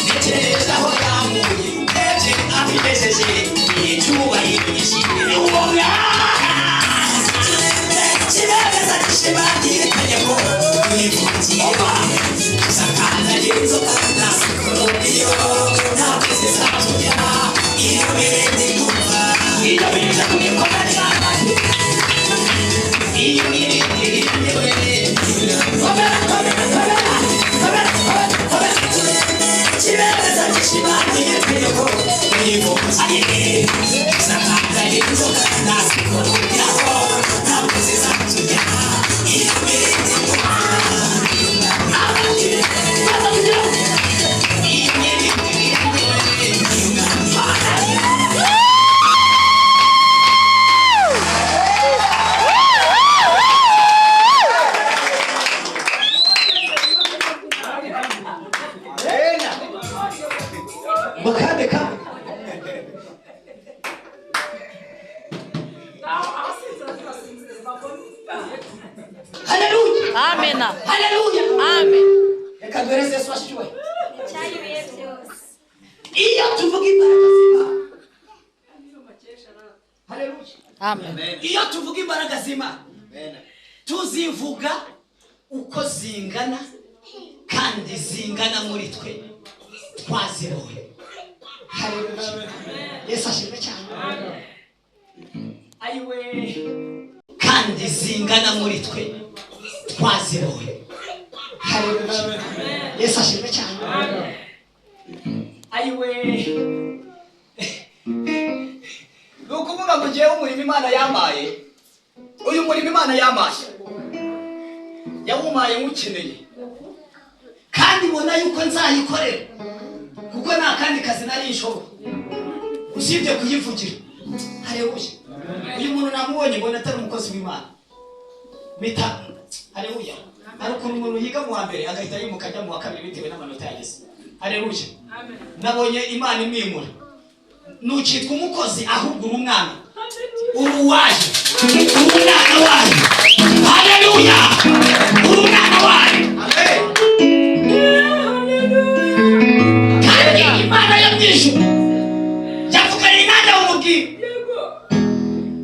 Ntekereza aho yankuye, ndebye aho igejeje, icyubahiro gishimire uwo mwana. Kiremeza gishimangira itegeko yivugiye, sakandagira inzoka na sikoropiyo, ntabwo zizatujya. Iyo mirindi kumva, iyo biza kubikomeza, iyo mirindi iremewe. Komera, komera, komera, komera, komera, komera. Kiremeza gishimangira itegeko yivugiye, sakandagira inzoka na sikoropiyo, ntabwo zizatujya. Iyo mirindi kumva. Bakande kamwe. Haleluya. Amena. Haleluya. Amen. Reka duhereze Yesu washyuwe. Icyayubiye byose. Iyo tuvuga imbaraga z'Imana, haleluya, Amen. iyo tuvuga imbaraga z'Imana, tuzivuga uko zingana, kandi zingana muri twe twazibonye. Haleluya, Yesu ashimwe cyane. Ayiwe, kandi zingana muri twe twazibonye. Haleluya, Yesu ashimwe cyane. Ayiwe, Ni ukuvuga ngo ngewe umurimo Imana yampaye, uyu murimo Imana yampaye, yawumpaye nywukeneye, kandi mbona yuko nzayikorera, kuko nta kandi kazi nari nshoboye usibye kuyivugira. Haleluya. Uyu muntu namubonye mbona atari umukozi w'Imana, mpita, haleluya, hari ukuntu umuntu yiga mu wa mbere agahita yimuka ajya mu wa kabiri bitewe n'amanota yagize. Haleluya. Nabonye Imana imwimura. Ntukitwa umukozi, ahubwo uri umwana, uri uwayo, uri umwana wayo. Haleluya, uri umwana wayo. Kandi Imana yo mu ijuru yavuganye nanjye, umubwira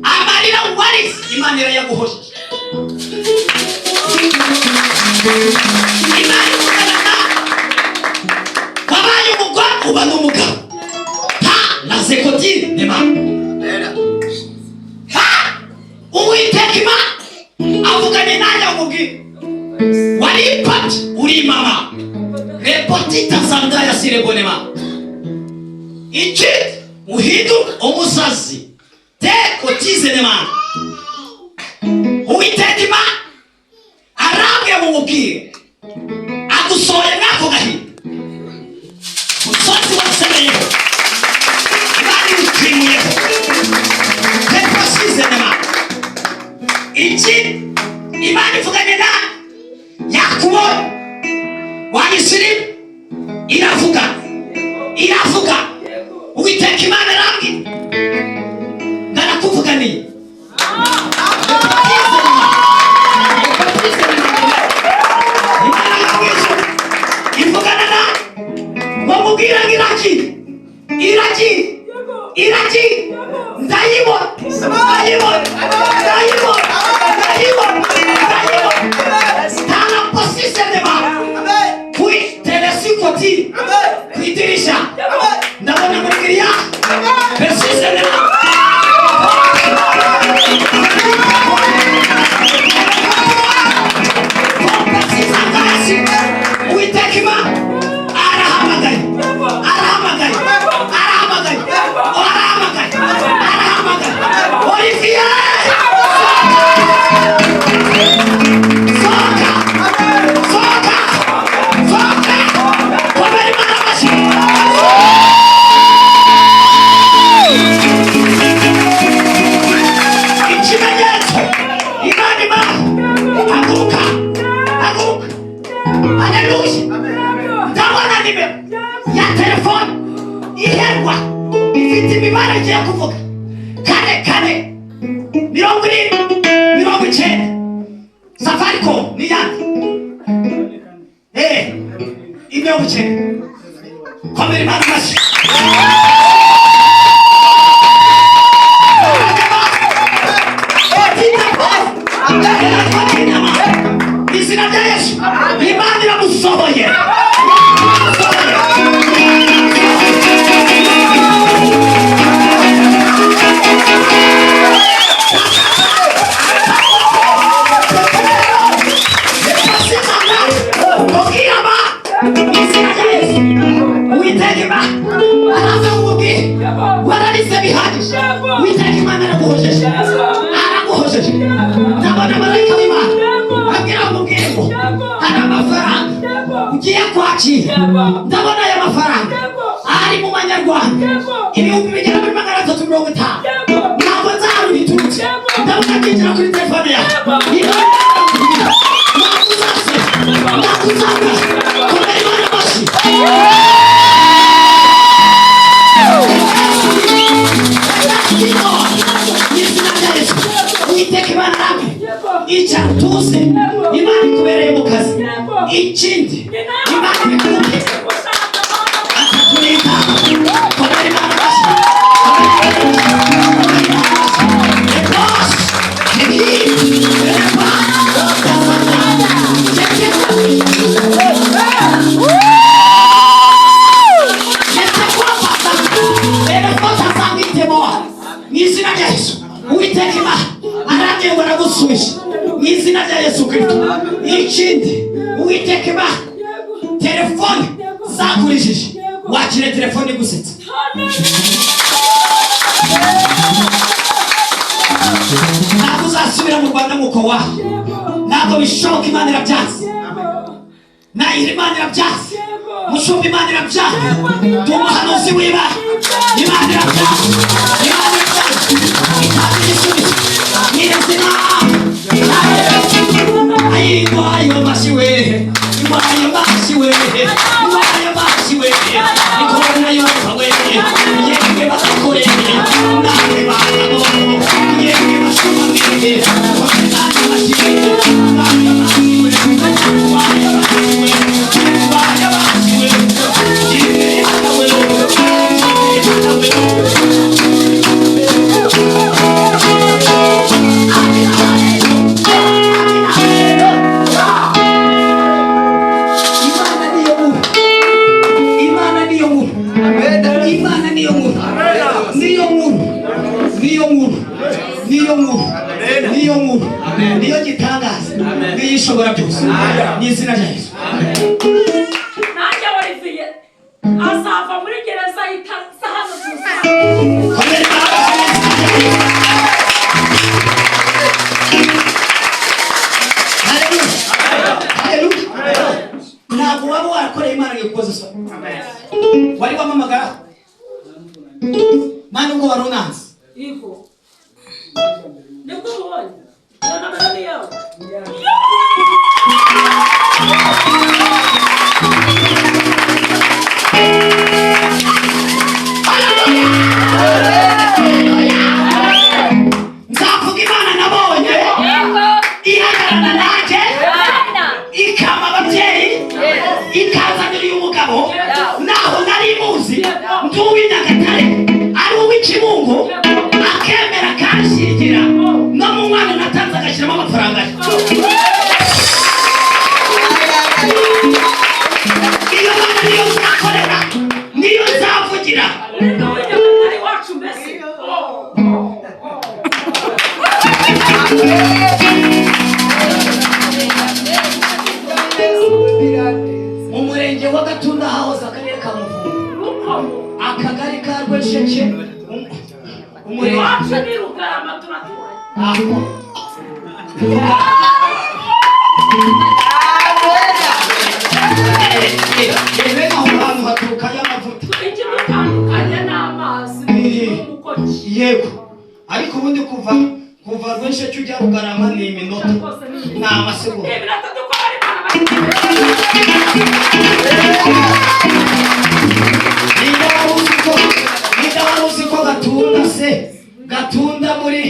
amarira warize, Imana irayaguhojeje. Imana ivugana nawe, wabaye umugore, uba n'umugabo ta na zekotire nema. Ha, Uwiteka Imana avuganye nanjye, umubwira wari ipati, uri mama repotita sandaya sirebonema, iki uhinduka umusazi te kotizenema. Uwiteka Imana arambwiye mumubwire agusohoye mwako gahinda, musozi wasemeyeho, Imana iwukwimuyeho teposizenema. Iki Imana ivuganye nawe, yakubonye wayisirimu, iravuga, iravuga. Uwiteka Imana arambwira ndanakuvuganiye. Imana yo ivugana nawe, bamubwira ngo iragiye, iragiye, iragiye. Ndayibona, ndayibona, ndayibona, ndayibona, ndayibona tanaposisenema kuri telesikoti, ku idirisha ndabona muri kiriya pesisenema. Uwiteka Imana arahamagaye, arahamagaye, arahamagaye, arahamagaye, arahamagaye. Olivier, sohoka, sohoka, sohoka! Komera Imana amashyi. Ikimenyetso Imana, Imana, haguruka, haguruka! Haleluya. Ndabona nimero ya telefone iherwa, ifite imibare igiye kuvuga: 4 4 70 90. Safaricom ni yandi 90. Komera Imana amashyi. Izina rya Yesu, Imana iramusohoye. Wararize bihagije, Uwiteka Imana araguhojeje, araguhojeje. Ndabona marayika w'Imana abwira mubwire ngo hari amafaranga ugiye kwakira. Ndabona aya mafaranga ari mu manyarwanda 350,000. Ntabwo nzahari biturutse, ndabona byinjira kuri telefone yawe. Ntabwo uzase, ntabwo uzabura. Komera Imana amashyi. Uwiteka Imana arampe icara utuze, Imana ikubereye mu kazi. Ikindi Imana ibikuke atakurita. Komera Imana amashyi. Mu izina rya Yesu, Uwiteka Imana arambwiye ngo aragusubije mu izina rya Yesu Kristo. Ikindi Uwiteka Imana, telefone zakurishije, wakire telefone igusetsa. Ntabwo uzasubira mu Rwanda nk'uko waje, ntabwo bishoboka. Imana irabyanze, nayira Imana irabyanze, mushumba Imana irabyanze, ndi umuhanuzi w'Imana. Imana irabyanze, Imana irabyanze, itanga igisubizo. Nyir'izina ayigwayo mashyi we, igwayo mashyi we, igwayo mashyi we, ikona yose we, yemwe bakore nawe bagabo, yemwe bashumba mwe, imana mashyi we, igwayo mashyi we, igwayo mashyi we, igwayo mashyi we, yemwe we, yemwe we. Imana niyo nkuru, Imana niyo nkuru, Imana niyo nkuru, niyo nkuru, niyo nkuru, niyo nkuru, niyo nkuru, niyo gitangaza, niyo ishobora byose. Ni izina rya Yesu. Nanjye Olivier azava muri gereza yita hano tuza. Komera Imana amashyi. Haleluya, haleluya. Ntabwo waba warakoreye Imana ngo igukoze isoni. Wari wamamagara Mana ubwo wari unanze. Yego. Nibwo ubonye. Iyo nomero ni iyawe. Nzavuga Imana nabonye ihagararana nanjye, ikama ababyeyi, ikazanira uyu mugabo naho nari muzi, ndi uw'Inyagatare ari uw'Ikibungo, akemera akanshyingira, no mu mwana natanze agashyiramo amafaranga ye. Iyo mana niyo nzakorera, niyo nzavugira. Nibwo w'Inyagatare iwacu mbese. Mu murenge wa Gatunda hahoze akarere ka Muvumba, Rukomo. akagari ka Rwesheke, umurenge Iwacu ni Rugarama turaturanye. aho. Bene aho hantu haturukayo amavuta. Ikidutandukanye ni amazi n'umukoki. Yego, ariko ubundi kuva Rwesheke ujya Rugarama ni iminota, Rwose ni ni amasegonda. Iminota dukora Imana bari. Ninde wari uzi ko, ninde wari uzi ko Gatunda se, Gatunda muri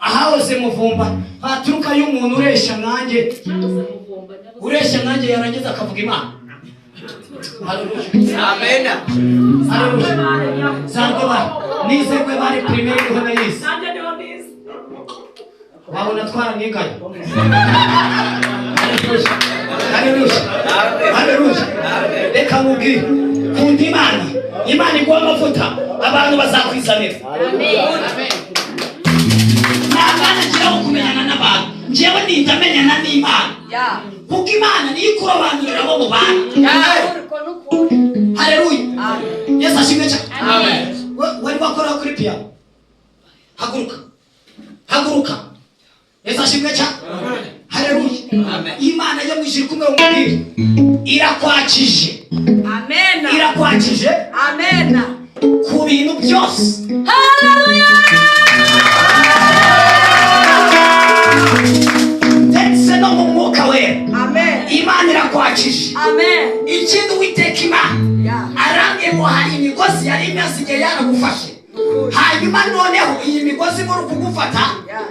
ahahoze Muvumba haturukayo umuntu ureshya nanjye, Cyahoze Muvumba, nyabuze. ureshya nanjye yarangiza akavuga Imana. Haleluya. Amen. Haleluya. Zarwebare nize Rwebare primaire niho nayize. Nanjye niho nize. Wabona twaraniganye. Haleluya. Haleluya. Reka nkubwire, kunda Imana, Imana iguha amavuta, abantu bazakwizanira. Nta mwana ngira wo kumenyana n'abantu, njyewe ninda menyana n'Imana, kuko Imana niyo ikurobanurira abo mubana. Haleluya. Yesu ashimwe cyane. Wari wakora kuri piano. Haguruka, haguruka. Yesu ashimwe cyane. Haleluya. Imana yo mu ijuru kumwe umubwire, irakwakije. Amen. Irakwakije. Amen. Ku bintu byose. Haleluya. Ndetse no mu mwuka wera. Amen. Imana irakwakije. Amen. Ikindi Uwiteka Imana arambwiye ngo hari imigozi yari imaze igihe yaragufashe, hanyuma noneho iyi migozi muri kugufata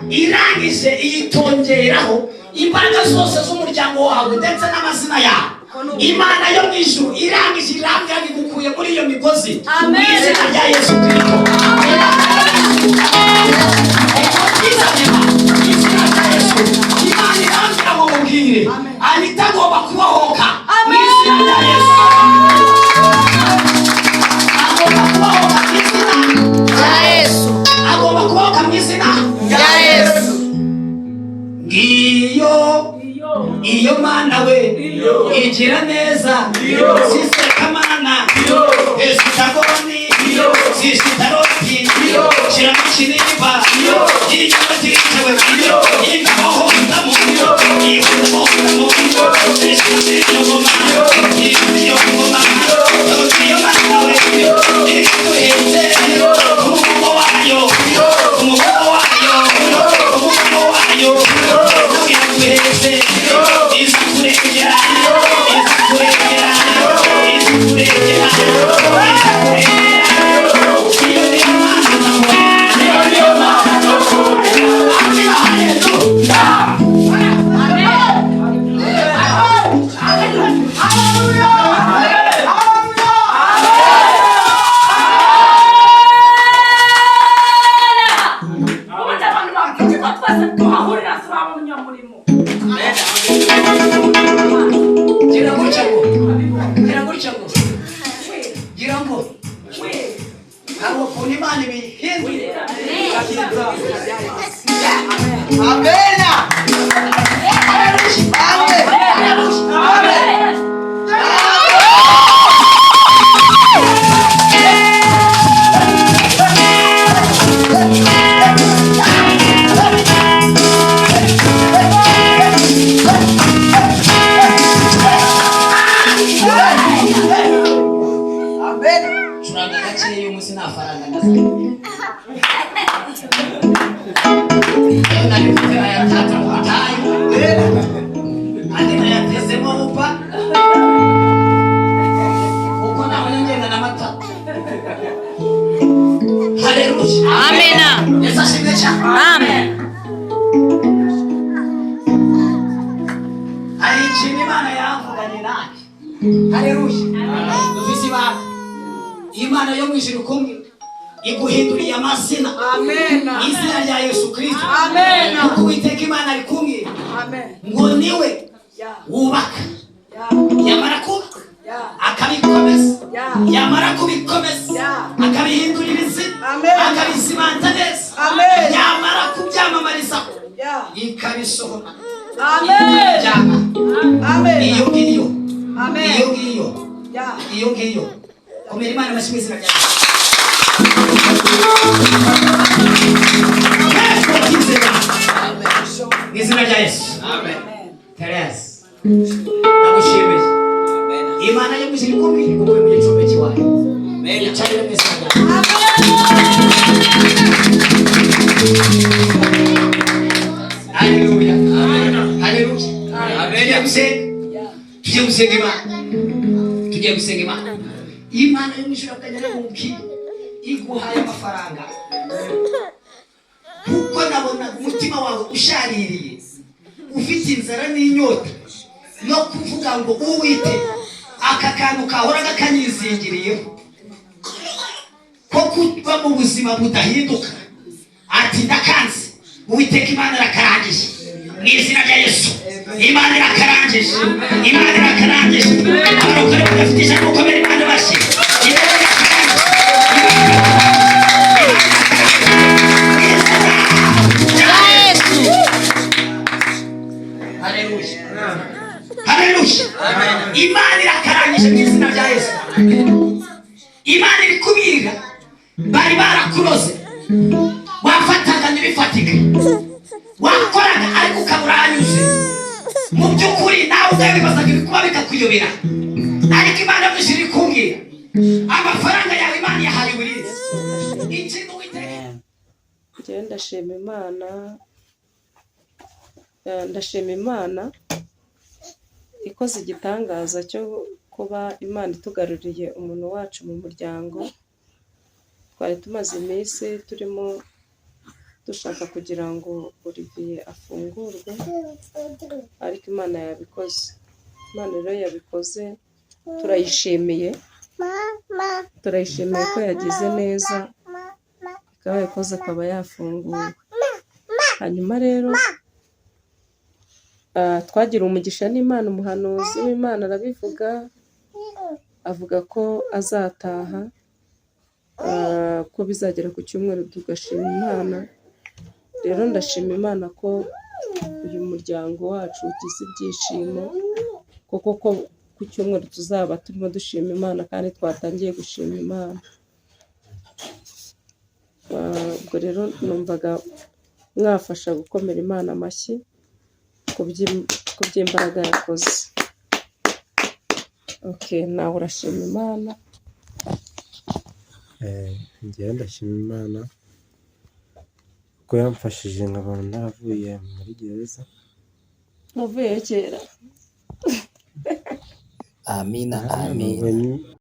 irangije iyitongeraho imbaraga zose z'umuryango wawe ndetse n'amazina yawe. Imana yo mu ijuru irangije irambwira ngo igukuye muri iyo migozi mu izina rya Yesu Kristo. Izina rya Yesu. Imana irambwira ngo mubwire Anita agomba kubohoka mu izina rya Yesu. Agomba kubohoka mu izina rya Yesu. Agomba kubohoka mu izina rya Yesu. Ngiyo iyo mana we igira neza, sisekamana esitagoni sisitaroti kiramukinimba inyotitewe ingahohotamu ihohotamu sisiyongoma isiyongoma iyo mana we ituhetse umugongo wayo, umugongo wayo, umugongo wayo iraguhetse, izakurengera, izakurengera, izakurengera, izakurengera. Iyo niyo mana nawe, iyo niyo mana nawe. Haleluya. Ubundi abantu bavuze ko twese tuhahurira si ba munyamurimo. Gira gutya ngo, gira gutya ngo, gira ngo hari ukuntu Imana ibihinduye. Amen. Amen. Amen. Curanga gakeya uyu munsi nta faranga nazanye. Ayo nari mfite nayatanze mu butayu, andi nayatezemo upa, kuko nabonye ngenda n'amata. Haleluya. Amena. Yesu ashimwe cyane. Amen. Hari ikintu Imana yavuganye nanjye. Haleluya. Dufise ibanga. Imana yo mu ijuru kumwe iguhinduriye amazina. Amen. Izina rya Yesu Kristo. Amen. Kuko Uwiteka Imana ari kumwe Amen. ngo niwe wubaka, yamara kubaka akabikomeza, yamara kubikomeza akabihindurira izina, akabizimanta neza, yamara kubyamamariza ikabisohora. Ikabyama. Iyo ngiyo, iyo ngiyo, iyo ngiyo. Komera Imana amashyi mu izina rya Yesu. Mu izina rya Yesu. Therese, ndagushimiye. Imana yo mu ijuru ikumwe igukuye mu gicumbi cy'iwawe. Icarire mu izina rya Yesu. Haleluya. Haleluya. Tugiye gusenga. Tugiye gusenga Imana. Tugiye gusenga Imana. Imana yo mu ijuru akajya aramubwira iguhaye amafaranga, kuko nabonaga umutima wawe ushaririye, ufite inzara n'inyota no kuvuga ngo Uwite Aka kantu kahoraga kanyizingiriyeho ko kuba mu buzima budahinduka, ati ndakanze, Uwiteka Imana irakarangije mu izina rya Yesu. Imana irakarangije, Imana irakarangije. Abarokore badafite ijambo, ukomere Imana bashyi. Imana irakarangije. Imana irakarangije mu izina rya Yesu. Haleluya, haleluya! Imana irakarangije mu izina rya Yesu. Imana iri kubwira, bari barakuroze, wafataga ntibifatike, wakoraga ariko ukaba urahanyuze. Mu by'ukuri nawe ubwawe wibazaga ibikuba bikakuyobera, ariko Imana byinshi iri kumbwira, amafaranga yawe Imana yahaye uburinzi. Ikintu Uwiteka Njyewe ndashima Imana. Ndashima Imana ikoze igitangaza cyo kuba Imana itugaruriye umuntu wacu mu muryango. Twari tumaze iminsi turimo dushaka kugira ngo Olivier afungurwe, ariko Imana yabikoze. Imana rero yabikoze, turayishimiye, turayishimiye ko yagize neza ikaba yabikoze akaba yafunguwe. Hanyuma rero twagira umugisha n'Imana, umuhanuzi w'Imana arabivuga, avuga ko azataha, ko bizagera ku cyumweru tugashima Imana. Rero ndashima Imana ko uyu muryango wacu ugize ibyishimo, kuko ko ku cyumweru tuzaba turimo dushima Imana kandi twatangiye gushima Imana. Ubwo rero numvaga mwafasha gukomera Imana amashyi ku by'imbaraga yakoze. Okay, nawe urashima Imana. Njyewe ndashima Imana ko yamfashije nkaba naravuye muri gereza. Wavuyeyo kera. Amina, amina. Nubwo